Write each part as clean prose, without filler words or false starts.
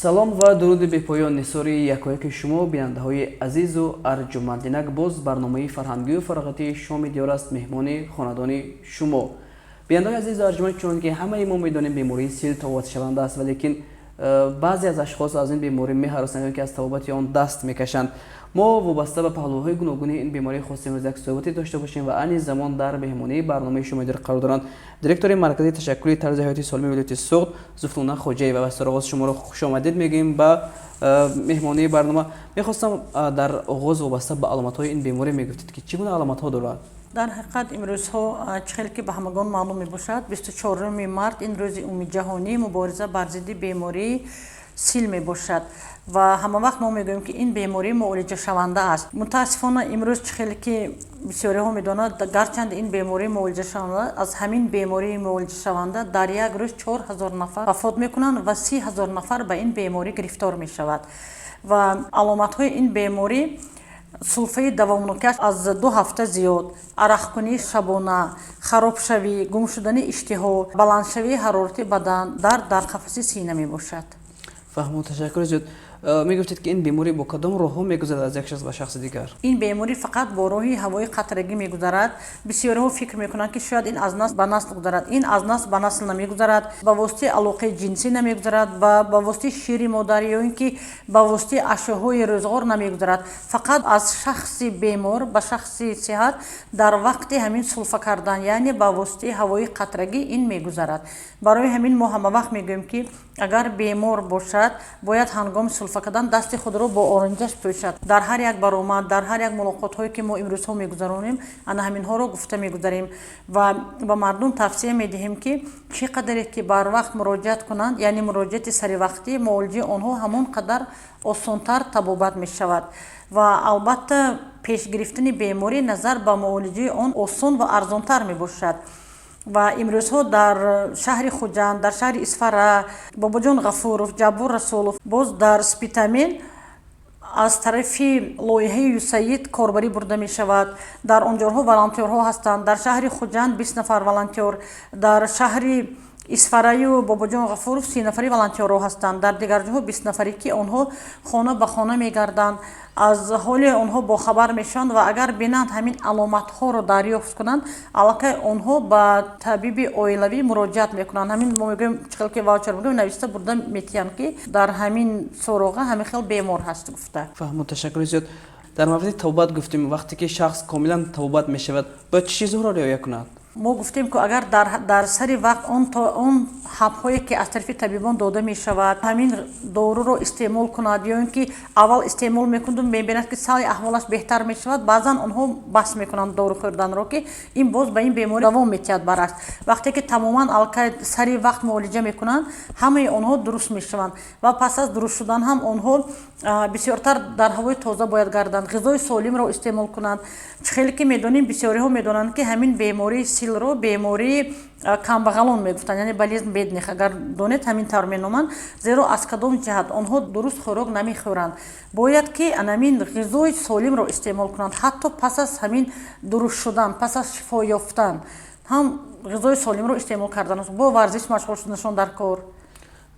Салом ва дуруди бепоён нисори якояки шумо, бинандаҳои азизу арҷуманд. Инак боз барномаи фарҳангию фароғатии «Шоми диёр» аст меҳмони хонадони шумо. Бинандаҳои азизу арҷуманд, чунон ки ҳамаи мо медонем, бемории сил табобатшаванда аст, валекин баъзе аз ашхос аз ин беморӣ меҳаросанд ё ки аз табобати он даст мекашанд. Мо вобаста ба паҳлӯҳои гуногуни ин беморӣ хостем имрӯз як суҳбате дошта бошем ва айни замон дар меҳмонии барномаи «Шоми диёр» қарор доранд директори Маркази ташаккули тарзи ҳаёти солими вилояти Суғд Зуфнуна Хоҷаева. Ва сароғоз шуморо хушомадед мегӯем ба меҳмонии барнома. Мехостам, дар оғоз вобаста ба аломатҳои ин беморӣ мегуфтед, ки чӣ гуна аломатҳо дорад? Дар ҳақиқат, имрӯзҳо, чӣ хеле ки ба ҳамагон маълум мебошад, 24-уми март ин рӯзи умумиҷаҳонии мубориза бар зидди бемории сил мебошад. Ва ҳамавақт мо мегӯем, ки ин беморӣ муолиҷашаванда аст. Мутаассифона, имрӯз, чӣ хеле ки бисёриҳо медонанд, гарчанд ин беморӣ муолиҷашаванда, аз ҳамин бемории муолиҷашаванда дар як рӯз 4000 нафар вафот мекунанд ва 30 000 нафар ба ин беморӣ гирифтор мешавад. Ва аломатҳои ин беморӣ: сулфаи давомнокиаш аз 2 ҳафта зиёд, арақкунии шабона, харобшавӣ, гум шудани иштиҳо, баландшавии ҳарорати бадан, дард дар қафаси сина мебошад. Фаҳмо, ташаккури зиёд. Мегуфтед, ки ин беморӣ бо кадом роҳҳо мегузарад аз як шахс ба шахси дигар? Ин беморӣ фақат бо роҳи ҳавои қатрагӣ мегузарад. Бисёриҳо фикр мекунанд, ки шояд ин аз насл ба насл гузарад. Ин аз насл ба насл намегузарад, ба воситаи алоқаи ҷинсӣ намегузарад, ба воситаи шири модар ё ин ки ба воситаи ашёҳои рӯзғор намегузарад. Фақат аз шахси бемор ба шахси сиҳат дар вақти ҳамин сулфа кардан, яъне ба воситаи ҳавои қатрагӣ ин мегузарад. Барои ҳамин мо ҳамавақт мегӯем, ки агар бемор бошад, бояд ҳангоми сулфа кардан дасти худро бо оранҷаш пӯшад. Дар ҳар як баромад, дар ҳар як мулоқотҳое, ки мо имрӯзҳо мегузаронем, ана ҳаминҳоро гуфта мегузарем ва ба мардум тавсия медиҳем, ки чӣ қадаре ки барвақт муроҷиат кунанд, яъне муроҷиати саривақтӣ, муолиҷаи онҳо ҳамон қадар осонтар табобат мешавад. Ва албатта, пешгирифтани беморӣ назар ба муолиҷаи он осон ва арзонтар мебошад. Ва имрӯзҳо дар шаҳри Хуҷанд, дар шаҳри Исфара, Бобоҷон Ғафуров, Ҷаббор Расулов, боз дар Спитамен аз тарафи лоиҳаи ЮСАИД корбарӣ бурда мешавад. Дар он ҷорҳо волонтёрҳо ҳастанд. Дар шаҳри Хуҷанд 20 нафар волонтёр, дар шаҳри Исфараю Бобоҷон Ғафуров 30 нафари волонтёрҳо ҳастанд, дар дигар ҷоҳо 20 нафаре, ки онҳо хона ба хона мегарданд, аз ҳоли онҳо бохабар мешаванд ва агар бинанд, ҳамин аломатҳоро дарёфт кунанд, аллакай онҳо ба табиби оилавӣ муроҷиат мекунанд. Ҳамин мо мегӯем, чӣ хел ки ваучер мегӯем, нависта бурда метиҳанд, ки дар ҳамин суроға ҳамин хел бемор ҳаст гуфта. Фаҳмо, ташаккури зиёд. Дар мавриди табобат гуфтем. Вақте ки шахс комилан табобат мешавад, бояд чӣ чизҳоро риоя кунад? Мо гуфтем, ки агар дар сари вақт он то он ҳабҳое, ки аз тарафи табибон дода мешавад, ҳамин доруро истеъмол кунад ё ин ки аввал истеъмол мекунаду мебинад, ки сали аҳволаш беҳтар мешавад, баъзан онҳо бас мекунанд дору хӯрданро, ки ин боз ба ин беморӣ давом метиҳад. Баръакс, вақте ки тамоман аллакай сари вақт муолиҷа мекунанд, ҳамаи онҳо дуруст мешаванд. Ва пас аз дуруст шудан ҳам онҳо бисёртар дар ҳавои тоза бояд гарданд, ғизои солимро истеъмол кунанд. Чӣ хеле ки медонем, бисёриҳо медонанд, ки ҳамин бемории силро бемории камбағалон мегуфтанд, яъне болезнь бедных, агар донед, ҳамин тавр меноманд. Зеро аз кадом ҷиҳат? Онҳо дуруст хӯрок намехӯранд. Бояд ки анамин ғизои солимро истеъмол кунанд. Ҳатто пас аз ҳамин дуруст шудан, пас аз шифо ёфтан ҳам ғизои солимро истеъмол кардан, бо варзиш машғул шуданашон дар кор.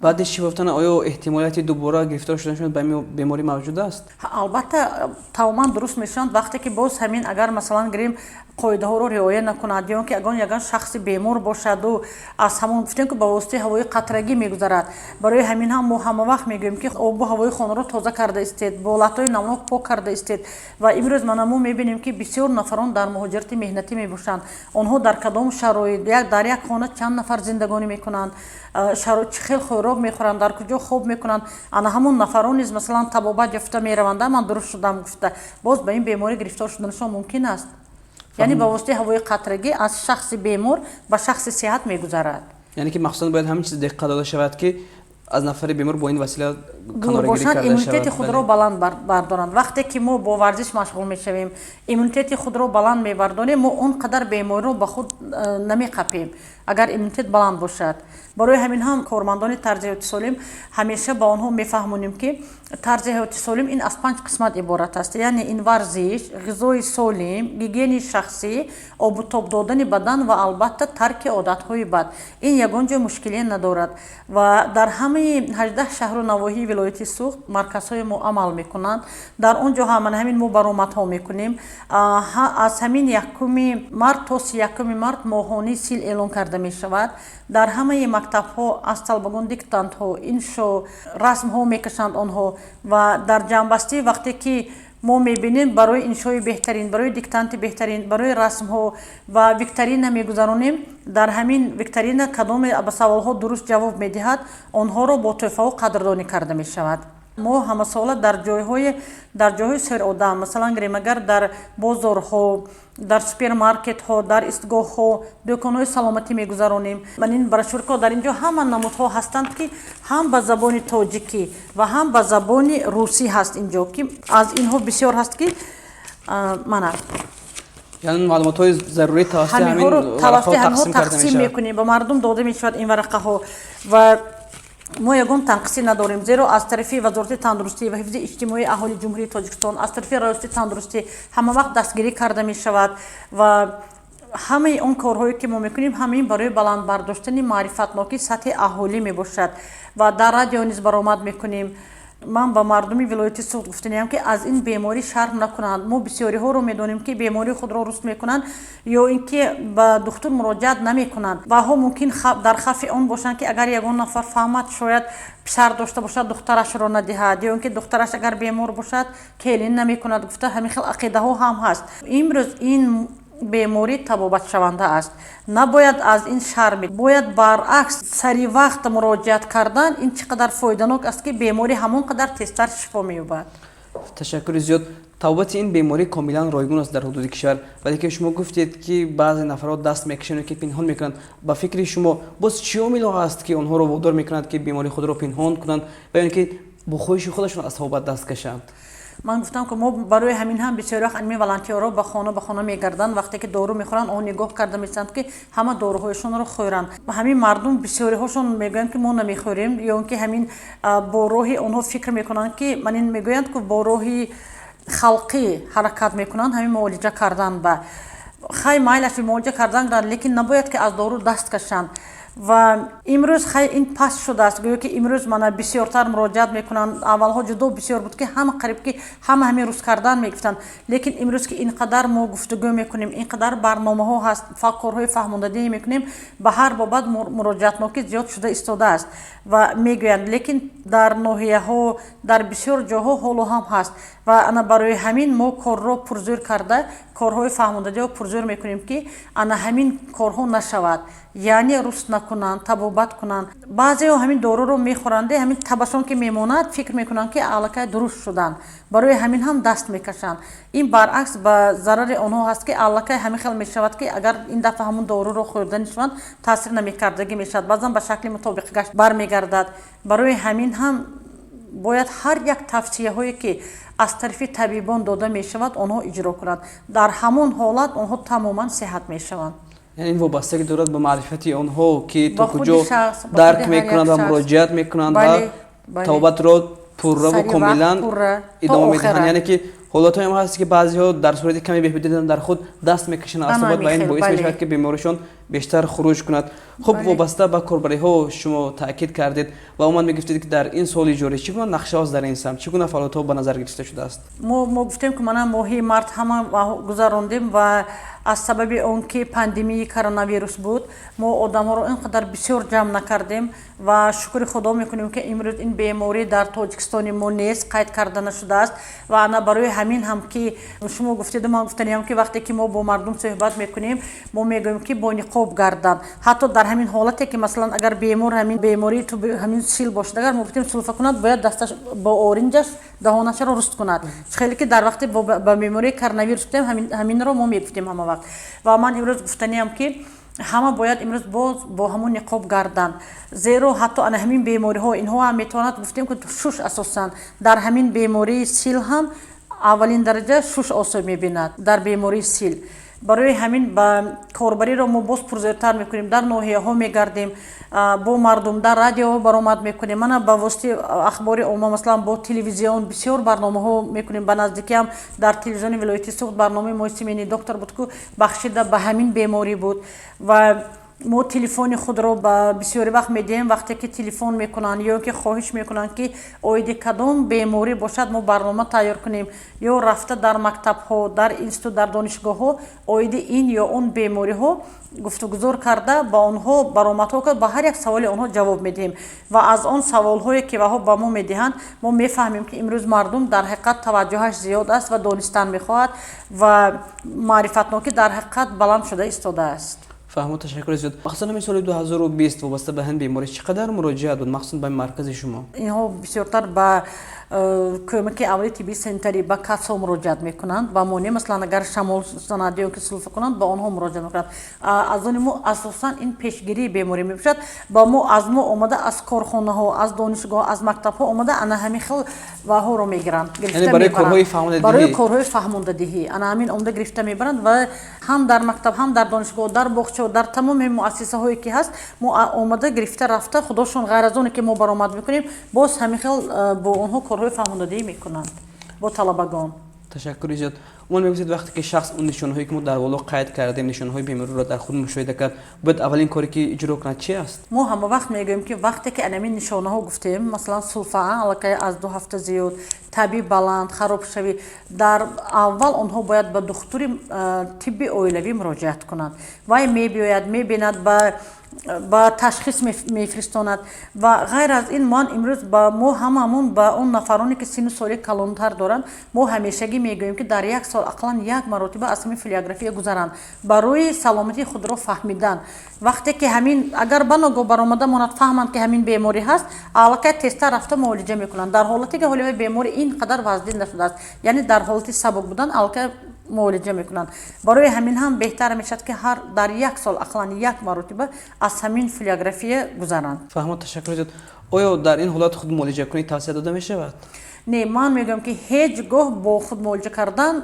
Баъди шифо ёфтан оё эҳтимолияти дубора гирифтор шуданашон ба беморӣ мавҷуд аст? Албатта, тамоман дуруст мешаванд. Вақте ки боз ҳамин, агар, масалан, гирем, қоидаҳоро риоя накунад ё он ки ягон шахси бемор бошаду аз ҳамон, гуфтем, ки ба воситаи ҳавои қатрагӣ мегузарад. Барои ҳамин ҳам мо ҳама вақт мегӯем, ки обу ҳавои хонаро тоза карда истед, бо латтои намнок пок карда истед. Ва имрӯз мана мо мебинем, ки бисёр нафарон дар муҳоҷирати меҳнатӣ мебошанд. Онҳо дар кадом шароит, дар як хона чанд нафар зиндагонӣ мекунанд, чӣ хел хӯрок мехӯранд, дар куҷо хоб мекунанд. Ана ҳамон нафарон низ, масалан, табобат ёфта мераванд, ман дуруст шудам гуфта, боз ба ин беморӣ гирифтор шуданашон мумкин аст. Яъне ба воситаи ҳавои қатрагӣ аз шахси бемор ба шахси сиҳат мегузарад. Яъне ки махсусан бояд ҳамин чиз диққат дода шавад, ки аз нафари бемор бо ин васила дур бошанд, иммунитети худро баланд бардоранд. Вақте ки мо бо варзиш машғул мешавем, иммунитети худро баланд мебардорем, мо он қадар бемориро ба худ намеқапем. Агар иммунитет баланд бошад. Барои ҳамин ҳам кормандони тарзи ҳаёти солим ҳамеша ба онҳо мефаҳмонем, ки тарзи ҳаёти солим ин аз панҷ қисмат иборат аст, яъне ин варзиш, ғизои солим, гигиенаи шахсӣ, обутоб додани бадан ва албатта тарки одатҳои бад. Ин ягон ҷой мушкиле надорад ва дар ҳамаи 18 шаҳру навоҳии вилояти Суғд марказҳои мо амал мекунанд. Дар он ҷо ҳам ҳамин мо баромадҳо мекунем. Аз ҳамин 1 март то 31 март моҳонаи сил эълон карда мешавад. Дар ҳамаи мактабҳо аз талабагон диктантҳо, иншо, расмҳо мекашанд онҳо ва дар ҷамъбастӣ, вақте ки мо мебинем, барои иншои беҳтарин, барои диктанти беҳтарин, барои расмҳо ва викторина мегузаронем. Дар ҳамин викторина кадоме ба саволҳо дуруст ҷавоб медиҳад, онҳоро бо тӯҳфаҳо қадрдонӣ карда мешавад. Мо ҳамасола дар ҷойҳои серодам, масалан гирем агар, дар бозорҳо, дар супермаркетҳо, дар истгоҳҳо, дӯконҳои саломатӣ мегузаронем. Ман ин брошюрка, дар ин ҷо ҳама намудҳо ҳастанд, ки ҳам ба забони тоҷикӣ ва ҳам ба забони русӣ ҳаст. Ин ҷо ки аз инҳо бисёр ҳаст, ки мана. Яъне маълумотҳои зарурӣ тавассути ҳамин тавассути ҳаминҳо тақсим мекунем, ба мардум дода мешавад ин варақаҳо. Ва мо ягон танқисӣ надорем, зеро аз тарафи Вазорати тандурустӣ ва ҳифзи иҷтимоии аҳолии Ҷумҳурии Тоҷикистон, аз тарафи Раёсати тандурустӣ ҳама вақт дастгирӣ карда мешавад. Ва ҳамаи он корҳое, ки мо мекунем, ҳамаин барои баланд бардоштани маърифатнокии сатҳи аҳолӣ мебошад. Ва дар радио низ баромад мекунем. Ман ба мардуми вилояти Суғд гуфтаниям, ки аз ин беморӣ шарм накунанд. Мо бисёриҳоро медонем, ки бемории худро руст мекунанд ё ин ки ба духтур муроҷиат намекунанд. Ваҳо мумкин дар хавфи он бошанд, ки агар ягон нафар фаҳмад, шояд писар дошта бошад, духтарашро надиҳад, ё ин ки духтараш агар бемор бошад, келин намекунад гуфта, ҳамин хел ақидаҳо ҳам ҳаст. Имрӯз ин беморӣ табобатшаванда аст, набояд аз ин шармид, бояд баръакс сари вақт муроҷиат кардан. Ин чӣ қадар фоиданок аст, ки беморӣ ҳамон қадар тезтар шифо меёбад. Ташаккури зиёд. Табобати ин беморӣ комилан ройгон аст дар ҳудуди кишвар, вале ки шумо гуфтед, ки баъзе нафарҳо даст мекашанд, ки пинҳон мекунанд. Ба фикри шумо, боз чӣ омилҳо ҳаст, ки онҳоро водор мекунанд, ки бемории худро пинҳон кунанд ва ё ин ки бо хоҳиши худашон аз табобат даст кашанд? Ман гуфтам, ки мо барои ҳамин ҳам бисёр вақт ами волонтёрҳо ба хона ба хона мегарданд. Вақте ки дору мехӯранд, он нигоҳ карда мешаванд, ки ҳама доруҳояшонро хӯранд. Ҳамин мардум бисёриҳошон мегӯянд, ки мо намехӯрем, ё ин ки ҳамин бо роҳи онҳо фикр мекунанд, ки ман ин мегӯянд, ки бо роҳи халқӣ ҳаракат мекунанд, ҳамин муолиҷа кардан. Ба хай, майлаш, муолиҷа кардан, лекин набояд, ки аз дору даст кашанд. Ва имрӯз хай ин паст шудааст, гӯё ки имрӯз мана бисёртар муроҷиат мекунанд. Аввалҳо ҷудо бисёр буд, ки ҳама, қариб ки ҳама ҳамин рӯз кардан мегуфтанд. Лекин имрӯз, ки ин қадар мо гуфтугӯ мекунем, ин қадар барномаҳо ҳаст, корҳои фаҳмондадиҳӣ мекунем, ба ҳар бобат муроҷиатнокӣ зиёд шуда истодааст ва мегӯянд. Лекин дар ноҳияҳо, дар бисёр ҷоҳо ҳоло ҳам ҳаст. Ва ана барои ҳамин мо корро пурзӯр карда, корҳои фаҳмондадиҳо пурзӯр мекунем, ки ана ҳамин корҳо нашавад, яъне руст накунанд, табобат кунанд. Баъзеҳо ҳамин доруро мехӯранде, ҳамин табашон ки мемонад, фикр мекунанд, ки аллакай дуруст шуданд, барои ҳамин ҳам даст мекашанд. Ин баръакс ба зарари онҳо ҳаст, ки аллакай ҳамин хел мешавад, ки агар ин дафъа ҳамун доруро хӯрда нишаванд, таъсир намекардагӣ мешавад, баъзан ба шакли мутобиқгашт бармегардад. Барои ҳамин ҳам бояд ҳар як тавсияҳое, ки аз тарафи табибон дода мешавад, онҳо иҷро кунанд. Дар ҳамон ҳолат онҳо тамоман сиҳат мешаванд. Яъне ин вобастагӣ дорад ба маърифати онҳо, ки то куҷо дарк мекунанд ва муроҷиат мекунанд ва табобатро пурра ва комилан идома медиҳанд. Яъне ки ҳолатҳоем ҳаст, ки баъзеҳо дар сурати каме беҳбудӣ дидан дар худ даст мекашанд аз табобат ва ин боис мешавад, ки беморишон бештар хуруҷ кунад. Хуб, вобаста ба корбариҳо шумо таъкид кардед ва умуман мегуфтед, ки дар ин соли ҷорӣ чӣ гуна нақшаҳост дар ин самт, чӣ гуна фаъолиятҳо ба назар гирифта шудааст? Мо гуфтем, ки мана моҳи март ҳама гузарондем ва аз сабаби он ки пандемияи коронавирус буд, мо одамҳоро ин қадар бисёр ҷамъ накардем. Ва шукри Худо мекунем, ки имрӯз ин беморӣ дар Тоҷикистони мо нест, қайд карда нашудааст. Ва ана барои ҳамин ҳам, ки шумо гуфтеду ман гуфтаниям, ки вақте ки мо бо мардум суҳбат мекунем, мо мегӯем, ки бо ниқоб гарданд. Ҳатто дар ҳамин ҳолате, ки масалан агар бемор ҳамин бемории ҳамин сил бошад, агар мо гуфтем сулфа кунад, бояд дасташ бо оринҷаш даҳонашаро руст кунад. Хеле ки дар вақте ба бемории коронавирус гуфтем, ҳаминро мо мегуфтем ҳама вақт. Ва ман имрӯз гуфтаниям, ки ҳама бояд имрӯз боз бо ҳамон ниқоб гарданд, зеро ҳатто ана ҳамин бемориҳо инҳо ҳам метавонад, гуфтем ки шуш асосан дар ҳамин бемории сил ҳам Аввалин дараҷа шуш осеб мебинад дар бемории сил. Барои ҳамин ба корбариро мо боз пурзӯртар мекунем, дар ноҳияҳо мегардем, бо мардум дар радиоҳо баромад мекунем. Мана, ба воситаи ахбори омма, масалан, бо телевизион бисёр барномаҳо мекунем. Ба наздикиам дар телевизиони вилояти Суғд барномаи мои «Семейный доктор» буд, ку бахшида ба ҳамин беморӣ буд. Ва мо телефони худро ба бисёри вақт медиҳем. Вақте ки телефон мекунанд ё ки хоҳиш мекунанд, ки оиди кадом беморӣ бошад, мо барнома тайёр кунем ё рафта дар мактабҳо, дар институт, дар донишгоҳҳо оиди ин ё он бемориҳо гуфтугузор карда, ба онҳо баромадҳо кард, ба ҳар як саволи онҳо ҷавоб медиҳем. Ва аз он саволҳое, ки ваҳо ба мо медиҳанд, мо мефаҳмем, ки имрӯз мардум дар ҳақиқат таваҷҷӯҳаш зиёд аст ва донистан мехоҳад ва маърифатнокӣ дар ҳақиқат баланд шуда истодааст. Фаҳмо, ташаккури зиёд. Махсусан ҳамин соли 2020 вобаста ба ҳамин беморӣ чӣ қадар муроҷиат буд, махсусан ба маркази шумо? Инҳо бисёртар ба кӯмаки аввали тиббии санитарӣ, ба КАТСҳо муроҷиат мекунанд. Ба мо не, масалан, агар шамол занад ё ки сулфа кунанд, ба онҳо муроҷиат мекунанд. Аз они мо асосан ин пешгирии беморӣ мебошад. Ба мо, аз мо омада, аз корхонаҳо, аз донишгоҳ, аз мактабҳо омада, ана ҳамин хел ваҳоро мегиранд. Барои корҳои фаҳмондадиҳӣ ана ҳамин омада, гирифта мебаранд. Ва ҳам дар мактаб, ҳам дар донишгоҳ, дар боғчао, дар тамоми муассисаҳое ки ҳаст, мо омада, гирифта рафта, худошон, ғайр аз оне ки мо баромад мекунем, боз ҳамин хел бо онҳо корҳои фаҳмондадиҳӣ мекунанд, бо талабагон. Ташаккури зиёд. Умуман мегӯед, вақте ки шахс он нишонҳое, ки мо дар боло қайд кардем, нишонҳои бемориро дар худ мушоҳида кард, бояд аввалин коре ки иҷро кунад, чи аст? Мо ҳама вақт мегӯем, ки вақте ки анамин нишонаҳо гуфтем, масалан, сулфа аллакай аз 2 ҳафта зиёд, таби баланд, харобшавӣ, дар аввал онҳо бояд ба духтури тибби оилавӣ муроҷиат кунанд. Вай мебиёяд, мебинад, ба ташхис мефиристонад. Ва ғайр аз ин, ман имрӯз ба мо ҳамамон, ба он нафароне, ки синну соли калонтар доранд, мо ҳамешагӣ мегӯем, ки дар як сол ақаллан як маротиба аз ҳамин флюорография гузаранд барои саломатии худро фаҳмидан. Вақте ки ҳамин агар ба ногоҳ баромада монад, фаҳманд, ки ҳамин беморӣ ҳаст, аллакай тезтар рафта муолиҷа мекунанд. Дар ҳолате ки ҳоли беморӣ ин қадар вазнин нашудааст, яъне дар ҳолати сабук будан, аллакай муолиҷа мекунанд. Барои ҳамин ҳам беҳтар мешавад, ки ҳар дар як сол ақаллан як маротиба аз ҳамин флюорография гузаранд. Фаҳмо, ташаккур зиёд. Оё дар ин ҳолат худмуолиҷакунӣ тавсия дода мешавад? Не, ман мегӯям, ки ҳеҷ гоҳ бо худмуолиҷа кардан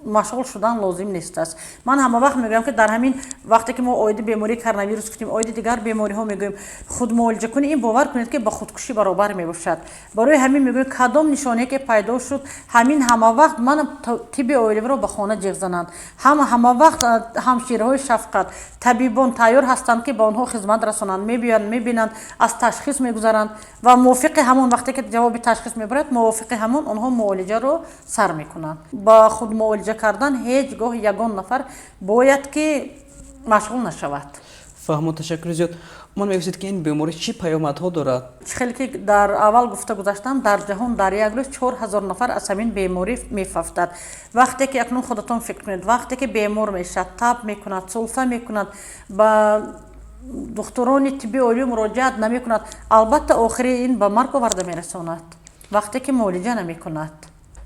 машғул шудан лозим нест аст. Ман ҳама вақт мегӯям, ки дар ҳамин вақте ки мо оиди бемории коронавирус гуфтем, оиди дигар бемориҳо мегӯем, худмуолиҷакунӣ ин, бовар кунед, ки ба худкушӣ баробар мебошад. Барои ҳамин мегӯем, кадом нишонае ки пайдо шуд, ҳамин ҳама вақт ман тибби оилавиро ба хона ҷиғ зананд. Ҳама вақт ҳамшираҳои шафқат, табибон тайёр ҳастанд, ки ба онҳо хизмат расонанд. Мебиёянд, мебинанд, аз ташхис мегузаранд ва мувофиқи ҳамон, вақте ки ҷавоби ташхис мебарад, мувофиқи ҳамон онҳо муолиҷаро сар мекунанд. Ба худмуолиҷа кардан ҳеҷ гоҳ ягон нафар бояд ки машғул нашавад. Фаҳмо, ташаккури зиёд. Ман мегӯсед, ки ин беморӣ чӣ паёмадҳо дорад? Чӣ хеле ки дар аввал гуфта гузаштам, дар ҷаҳон дар як рӯз 4000 нафар аз ҳамин беморӣ мефавтад. Вақте ки акнун худатон фикр кунед, вақте ки бемор мешавад, таб мекунад, сулфа мекунад, ба духтурони тибби оилавӣ муроҷиат намекунад, албатта, охири ин ба марг оварда мерасонад, вақте ки муолиҷа намекунад.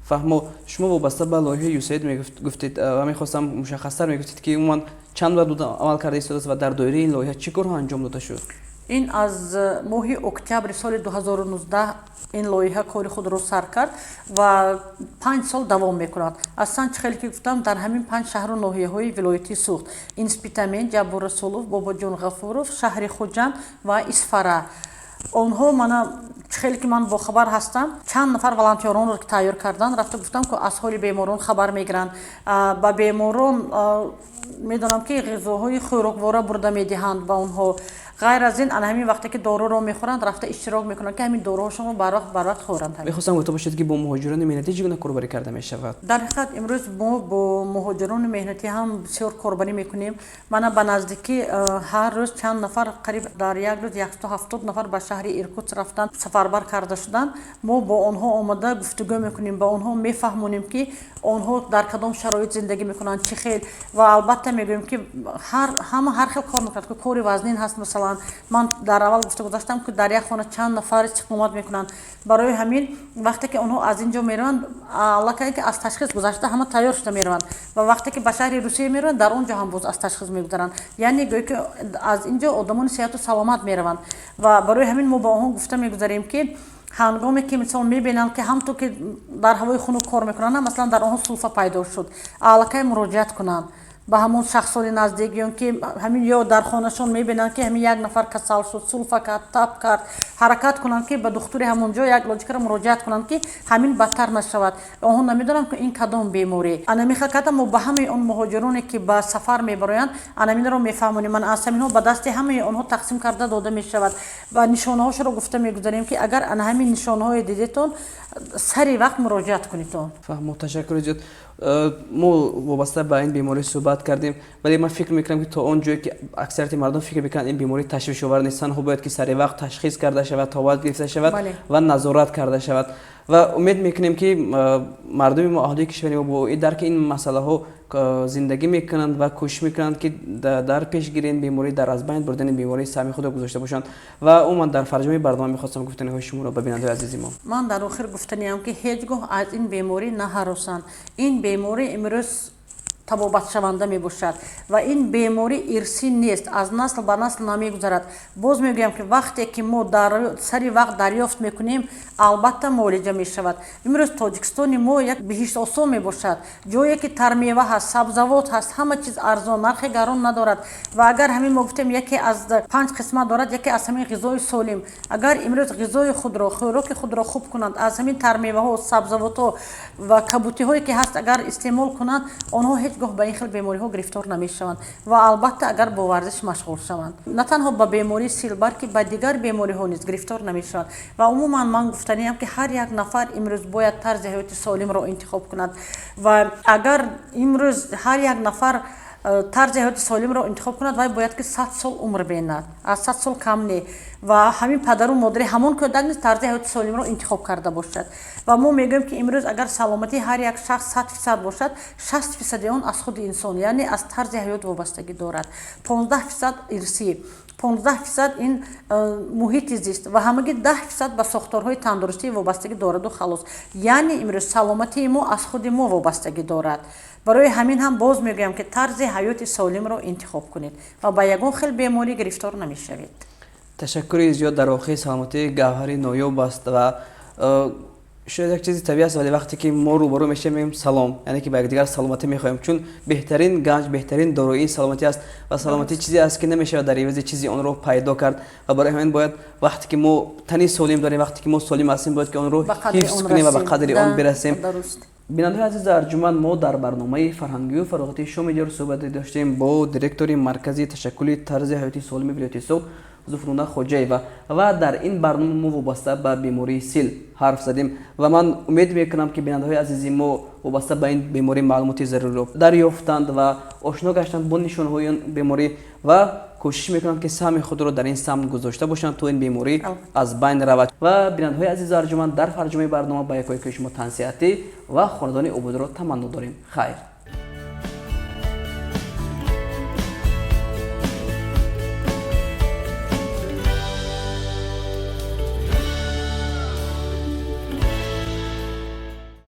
Фаҳмо, шумо вобаста ба лоиҳаи ЮСАИД гуфтед ва мехостам мушаххастар мегуфтед, ки умуман чанд вақт амал карда истодааст ва дар доираи ин лоиҳа чӣ корҳо анҷом дода шуд? Ин аз моҳи октябри соли 2019 ин лоиҳа кори худро сар кард ва 5 сол давом мекунад. Аслан, чӣ хеле ки гуфтам, дар ҳамин панҷ шаҳру ноҳияҳои вилояти Суғд: Спитамен, Ҷаббор Расулов, Бобоҷон Ғафуров, шаҳри Хуҷанд ва Исфара. Онҳо, мана, чӣ хеле ки ман бохабар ҳастам, чанд нафар волонтёронро тайёр карданд, рафта гуфтам, ки аз ҳоли беморон хабар мегиранд. Ба беморон, медонам, ки ғизоҳои хӯроквора бурда медиҳанд ба онҳо. Ғайр аз ин, ана ҳамин вақте ки доруро мехӯранд, рафта иштирок мекунанд, ки ҳамин доруҳошонро барвақт хӯранд. Мехостам гуфта бошед, ки бо муҳоҷирони меҳнатӣ чӣ гуна корбарӣ карда мешавад? Дар ҳақиқат, имрӯз мо бо муҳоҷирони меҳнатӣ ҳам бисёр корбарӣ мекунем. Мана, ба наздикӣ ҳар рӯз чанд нафар, қариб дар як рӯз 170 нафар ба шаҳри Иркутск рафтанд, сафарбар карда шуданд. Мо бо онҳо омада гуфтугӯ мекунем, ба онҳо мефаҳмонем, ки онҳо дар кадом шароит зиндагӣ мекунанд, чӣ хел. Ва албатта, мегӯем, ки ҳама ҳар хел кор мекунад, ки кори вазнин ҳаст. Масалан, ман дар аввал гуфта гузаштам, ки дар як хона чанд нафар истиқомат мекунанд. Барои ҳамин, вақте ки онҳо аз ин ҷо мераванд, аллакай ки аз ташхис гузашта, ҳама тайёр шуда мераванд. Ва вақте ки ба шаҳри Русия мераванд, дар он ҷо ҳам боз аз ташхис мегузаранд, яъне гӯё ки аз ин ҷо одамони сеҳату саломат мераванд. Ва барои ҳамин мо ба онҳо гуфта мегузарем, ки Ҳангоме ки, мисол, мебинанд, ки ҳамту ки дар ҳавои хунук кор мекунанд, масалан, дар онҳо сулфа пайдо шуд, аллакай муроҷиат кунанд ба ҳамон шахсони наздик, ё ки ҳамин ё дар хонашон мебинанд, ки ҳамин як нафар касал шуд, сулфа кард, таб кард, ҳаракат кунанд, ки ба духтури ҳамон ҷо як лоҷикара муроҷиат кунанд, ки ҳамин бадтар нашавад. Онҳо намедонанд, ки ин кадом беморӣ. Анамиха карда, мо ба ҳамаи он муҳоҷироне, ки ба сафар мебароянд, анаминро мефаҳмонем. Ман аз ҳаминҳо ба дасти ҳамаи онҳо тақсим карда дода мешавад ва нишонаҳошро гуфта мегузарем, ки агар ана ҳамин нишонаҳое дидетон, сари вақт муроҷиат кунедон. Фаҳмо, ташаккури зиёд. Мо вобаста ба ин беморӣ суҳбат кардем, вале ман фикр мекунам, ки то он ҷое ки аксарияти мардум фикр мекунанд, ин беморӣ ташвишовар нест. Танҳо бояд ки сари вақт ташхис карда шавад, табобат гирифта шавад ва назорат карда шавад. Ва умед мекунем, ки мардуми мо, аҳолии кишвари мо бо дарки ин масъалаҳо зиндагӣ мекунанд ва кӯшиш мекунанд, ки дар пешгирии ин беморӣ, дар аз байн бурдани беморӣ саҳми худро гузошта бошанд. Ва умуман, дар фарҷоми барнома мехостам гуфтаниҳои шуморо ба бинандаҳои азизи мо. Ман дар охир гуфтаниам, ки ҳеҷ гоҳ аз ин беморӣ наҳаросанд. Ин беморӣ имрӯз табобатшаванда мебошад ва ин беморӣ ирсӣ нест, аз насл ба насл намегузарад. Боз мегӯям, ки вақте ки мо сари вақт дарёфт мекунем, албатта муолиҷа мешавад. Имрӯз Тоҷикистони мо як биҳиштосо мебошад, ҷое ки тармева ҳаст, сабзавот ҳаст, ҳама чиз арзон, нархи гарон надорад. Ва агар ҳамин мо гуфтем, яке аз панҷ қисмат дорад, яке аз ҳамин ғизои солим. Агар имрӯз ғизои худро, хӯроки худро хуб кунанд, аз ҳамин тармеваҳо, сабзавотҳо ва кабутиҳое ки ҳаст, агар истеъмол кунанд, онҳо ҳеҷ гоҳ ба ин хел бемориҳо гирифтор намешаванд. Ва албатта, агар бо варзиш машғул шаванд, на танҳо ба бемории сил, балки ба дигар бемориҳо низ гирифтор намешаванд. Ва умуман ман гуфтаниам, ки ҳар як нафар имрӯз бояд тарзи ҳаёти солимро интихоб кунад. Ва агар имрӯз ҳар як нафар тарзи ҳаёти солимро интихоб кунад, вай бояд ки 100 сол умр бинад, аз 100 сол кам не. Ва ҳамин падару модари ҳамон кӯдак низ тарзи ҳаёти солимро интихоб карда бошад. Ва мо мегӯем, ки имрӯз агар саломатии ҳар як шахс 100% бошад, 60 фисади он аз худи инсон, яъне аз тарзи ҳаёт вобастагӣ дорад, 15% ирсӣ, 15% ин муҳити зист ва ҳамагӣ 10% ба сохторҳои тандурустӣ вобастагӣ дораду халос. Яъне имрӯз саломатии мо аз худи мо вобастагӣ дорад. Барои ҳамин ҳам боз мегӯям, ки тарзи ҳаёти солимро интихоб кунед ва ба ягон хел беморӣ гирифтор намешавед. Ташаккури зиёд. Дар воқеъ, саломатӣ гавҳари ноёб аст ва шояд як чизи табиӣ аст, вале вақте ки мо рӯбарӯ мешавем, мегӯем салом, яъне ки ба якдигар саломатӣ мехоҳем, чун беҳтарин ганҷ, беҳтарин дороии саломатӣ аст. Ва саломатӣ чизе аст, ки намешавад дар ивази чизи онро пайдо кард. Ва барои ҳамин бояд, вақте ки мо тани солим дорем, вақте ки мо солим ҳастем, бояд ки онро ҳифз кунем ва ба қадри он бирасем. Бинандаҳои азиз арҷуманд, мо дар барномаи фарҳангию фароғатии шоми диёр суҳбате доштем бо директори маркази ташаккули тарзи ҳаёти солими вилояти Суғд Зуфруна Хоҷаева. Ва дар ин барнома мо вобаста ба бемории сил ҳарф задем. Ва ман умед мекунам, ки бинандаҳои азизи мо вобаста ба ин беморӣ маълумоти заруриро дарёфтанд ва ошно гаштанд бо нишонҳои ин беморӣ ва кӯшиш мекунанд, ки саҳми худро дар ин самт гузошта бошанд, то ин беморӣ аз байн равад. Ва бинандаҳои азизу арҷуманд, дар фарҷомаи барнома ба якояки шумо тансиҳатӣ ва хонадони ободро таманно дорем. Хайр.